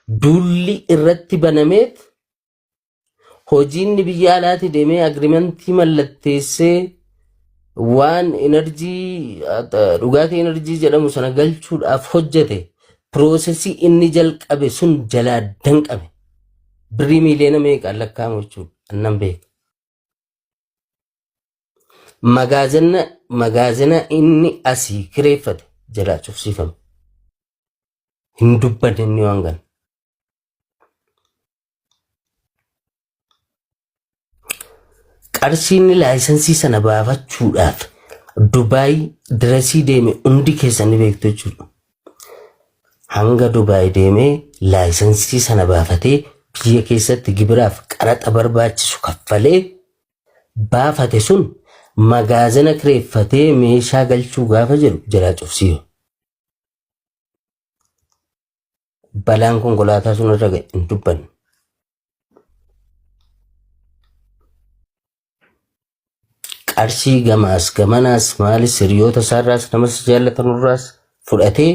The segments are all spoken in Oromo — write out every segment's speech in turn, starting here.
Duulli irratti banameet hojiinni biyya alaati deemee agrimentii mallatteessee waan enerjii dhugaatii enerjii jedhamu sana galchuudhaaf hojjete piroosesii inni jalqabe sun jalaa danqame. Birrii miiliyoona meeqaan lakkaa'amu jechuudha. Annan beeka. Magaazina magaazina inni asii kireeffate jalaa cufsiifame. Hin dubbanne inni waan kana. Qarshii inni laayisansii sana baafachuudhaaf Dubaay dirasii deeme hundi keessan ni beektu jechuudha. Hanga Dubaay deemee laayisansii sana baafatee biyya keessatti gibiraaf qaraxa barbaachisu kaffalee baafate sun magaazina kireeffatee meeshaa galchuu gaafa jedhu jalaa cufsiisu. Balaan konkolaataa sun irra ga'e hin dubbanne. Qarshii gamaas gamanaas maalis hiriyoota isaarraas namas jaallatanurraas fudhatee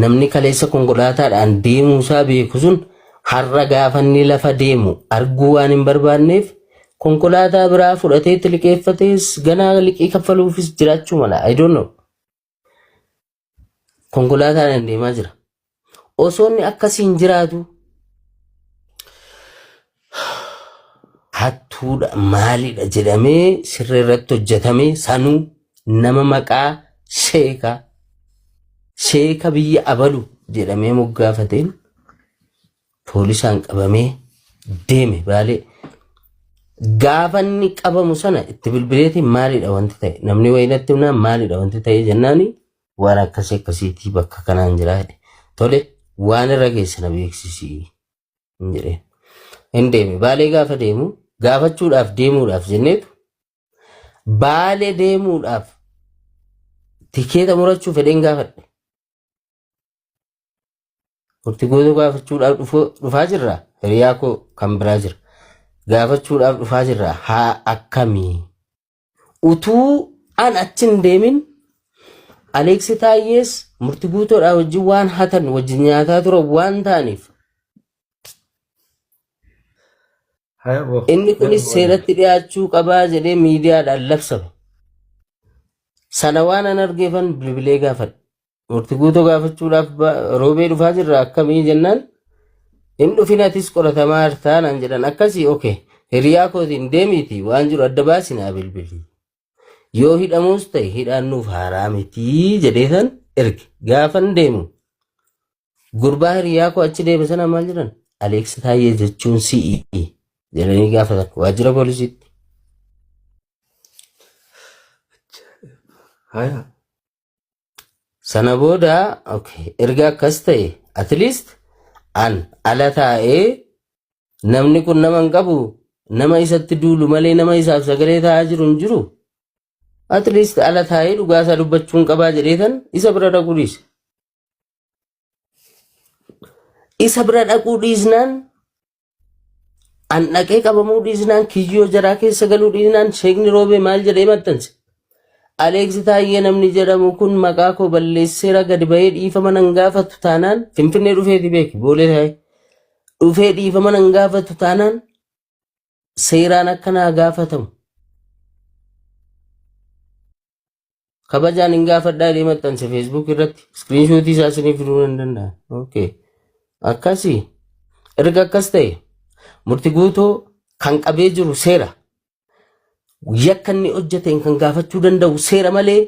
namni kaleessa konkolaataadhaan deemuu isaa beeku sun har'a gaafa inni lafa deemu arguu waan hin barbaanneef konkolaataa biraa fudhatee itti liqeeffatees ganaa liqii kaffaluufis jiraachuu mala. I don't know. Konkolaataadhaan deemaa jira. Osoo inni akkasiin jiraatu hattuudha maalidha jedhamee sirree irratti hojjetamee sanuu nama maqaa sheekaa sheeka biyya abalu jedhamee moggaafateen poolisaan qabamee deeme baalee. Gaafa inni qabamu sana itti bilbileetiin maalidha wanti ta'e namni wayii natti himnaan maalidha wanti ta'e jennaani waan akkasii akkasiitii bakka kanaan jira jedhe. Tole waan irra geesse na beeksisi hin jedheen. Hin deeme baalee gaafa deemu gaafachuudhaaf deemuudhaaf jenneetu baalee deemuudhaaf tikeeta murachuu fedheen gaafadhe. Murtii guutuu gaafachuudhaaf dhufaa jirra. Hiriyaa koo kan biraa jira. Gaafachuudhaaf dhufaa jirra. Haa akkamii? Utuu an achi hin deemin Aleeksi Taayyees murtii guutuudhaa wajjin waan hatan wajjin nyaataa turan waan ta'aniif Haya boo. inni kunis seeratti dhiyaachuu qabaa jedhee miidiyaadhaan labsame. Sana waan an argeefan bilbilee gaafadhe. Murti guutuu gaafachuudhaaf roobee dhufaa jirra akkamii jennaan hin dhufin atis qoratamaa jirtaa naan jedhan akkasii oke hiriyaa kootiin deemiiti waan jiru adda baasi naa bilbili. Yoo hidhamuus ta'e hidhaan nuuf haaraa mitii jedhee san erge gaafan deemu gurbaa hiriyaa koo achi deeme sana maal jedhan Aleeks Taayyee jechuun si'i jedhanii gaafatan waajjira poolisiitti. Haya. Sana booda okay, erga akkas ta'e at least an ala taa'ee namni kun nama hin qabu nama isatti duulu malee nama isaaf sagalee taa'aa jiru hin jiru. At least ala taa'ee dhugaa isaa dubbachuun qabaa jedheetan isa bira dhaquu dhiise. Isa bira dhaquu dhiisnaan An dhaqee qabamuu dhiisnaan kiyyoo jaraa keessa galuu dhiisnaan sheekni roobee maal jedhee maxxanse. Aleeksi Taayyee namni jedhamu kun maqaa koo balleesseera gadi bahee dhiifama nan gaafatu taanaan Finfinnee dhufeeti beeki boolee taa'ee dhufee dhiifama nan gaafatu taanaan seeraan akka naa gaafatamu. Kabajaan hin gaafadhaa jedhee maxxanse Facebook irratti. Iskiriinshootii isaa isinii fiduu nan danda'a. Okay. Akkasii. Erga akkas ta'e murti guutuu kan qabee jiru seera. Yakka inni hojjeteen kan gaafachuu danda'u seera malee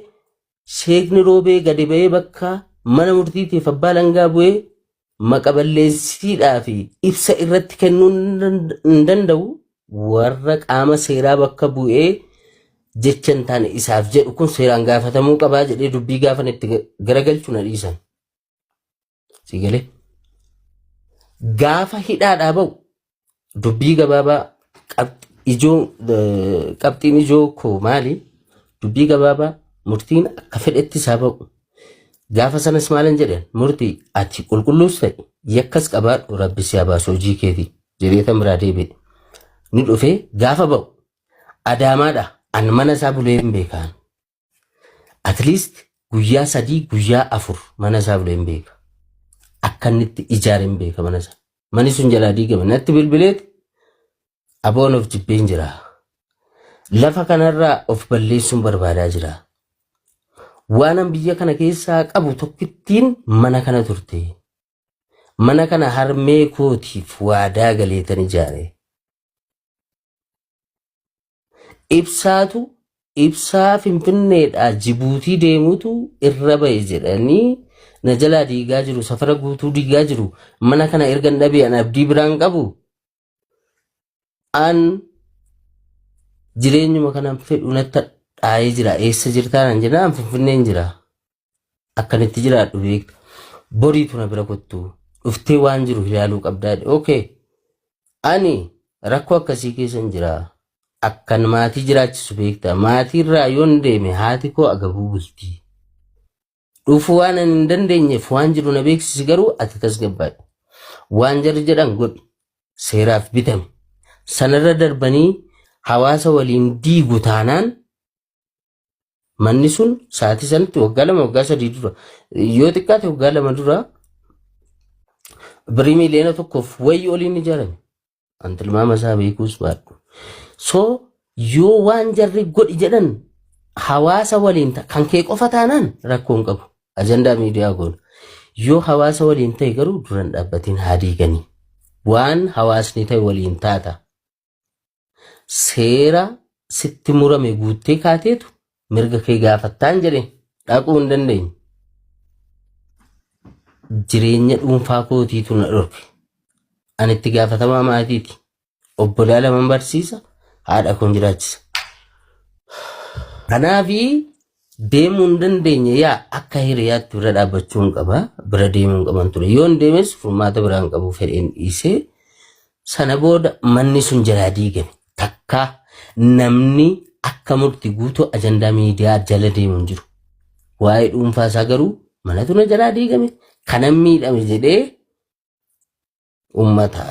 sheekni roobee gadi ba'ee bakka mana murtiitiif abbaa langaa bu'ee maqa balleessiidhaa fi ibsa irratti kennuu hin danda'u warra qaama seeraa bakka bu'ee jecha hin taane isaaf jedhu kun seeraan gaafatamuu qabaa jedhee dubbii gaafan itti garagalchu na dhiisan. Si galee? Gaafa hidhaadhaa ba'u dubbii gabaabaa ijoo qabxiin ijoo koo maali? Dubbii gabaabaa murtiin akka fedhetti isaa ba'u. Gaafa sanas maalan jedhan murtii ati qulqulluus ta'e yakkas qabaadhu rabbi si haa baasu hojii keetii jedhee tan biraa deebi'e. Ni dhufee gaafa ba'u Adaamaadha an mana isaa bulee hin beekaan. At least guyyaa 3 guyyaa 4 mana isaa bulee hin beeka. Akka inni itti ijaare hin beeka mana sana. Manni sun jalaa diigame. Natti bilbileeti aboon of jibbeen jira. Lafa kanarraa of balleessuun barbaadaa jira. Waanan biyya kana keessaa qabu tokkittiin mana kana turte. Mana kana harmee kootiif waadaa galeetan ijaare. Ibsaatu ibsaa Finfinneedhaa Jibuutii deemutu irra ba'e jedhanii na jalaa diigaa jiru, safara guutuu diigaa jiru. Mana kana ergan dhabee an abdii biraan qabu. An jireenyuma kanan fedhu natti dhaayee jira. Eessa jirtaa naan jennaan an Finfinneen jira. Akkanitti jiraadhu beekta. Boriitu na bira kottu. Dhuftee waan jiru ilaaluu qabdaa. Okay. Ani rakkoo akkasii keessan jira. Akkan maatii jiraachisu beekta. Maatiirraa yoon deeme haati koo agabuu bulti. Dhufuu waan ani hin dandeenyeef waan jiru na beeksisi garuu ati tasgabbaadhi. Waan jarri jedhan godhi. Seeraaf bitame. Sanarra darbanii hawaasa waliin diigu taanaan manni sun sa'aatii sanatti waggaa 2 waggaa 3 dura yoo xiqqaate waggaa 2 dura birrii 1,000,000f wayii oliin ijaarame. An tilmaama isaa beekuus baadhu. So yoo waan jarri godhi jedhan hawaasa waliin kan kee qofa taanaan rakkoo hin qabu. Ajandaa miidiyaa goona. Yoo hawaasa waliin ta'e garuu duran dhaabbatiin haa diiganii. Waan hawaasni ta'e waliin taata. Seera sitti murame guuttee kaateetu mirga kee gaafattaan jedhe dhaquu hin dandeenye. Jireenya dhuunfaa kootiitu na dhorke. Ani itti gaafatamaa maatiiti. Obbolaa laman barsiisa, haadha koon jiraachisa. Kanaafi deemuu hin dandeenye yaa akka hiriyaatti bira dhaabbachuu hin qaba. Bira deemuu hin qaban ture. Yoon deemes furmaata biraa hin qabu fedheen dhiisee sana booda manni sun jalaa diigame. Takka namni akka murti guutuu ajandaa miidiyaa jala deemu hin jiru. Waa'ee dhuunfaa isaa garuu manatu na jalaa diigame kanan miidhame jedhee uummata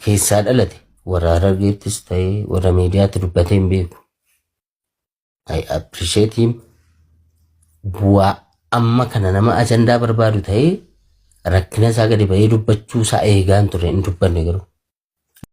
keessaa dhalate warra Harargeettis ta'ee warra miidiyaatti dubbatee hin beeku. I appreciate him. Bu'aa amma kana nama ajandaa barbaadu ta'ee rakkina isaa gadi ba'ee dubbachuu isaa eegaan ture hin dubbanne garuu.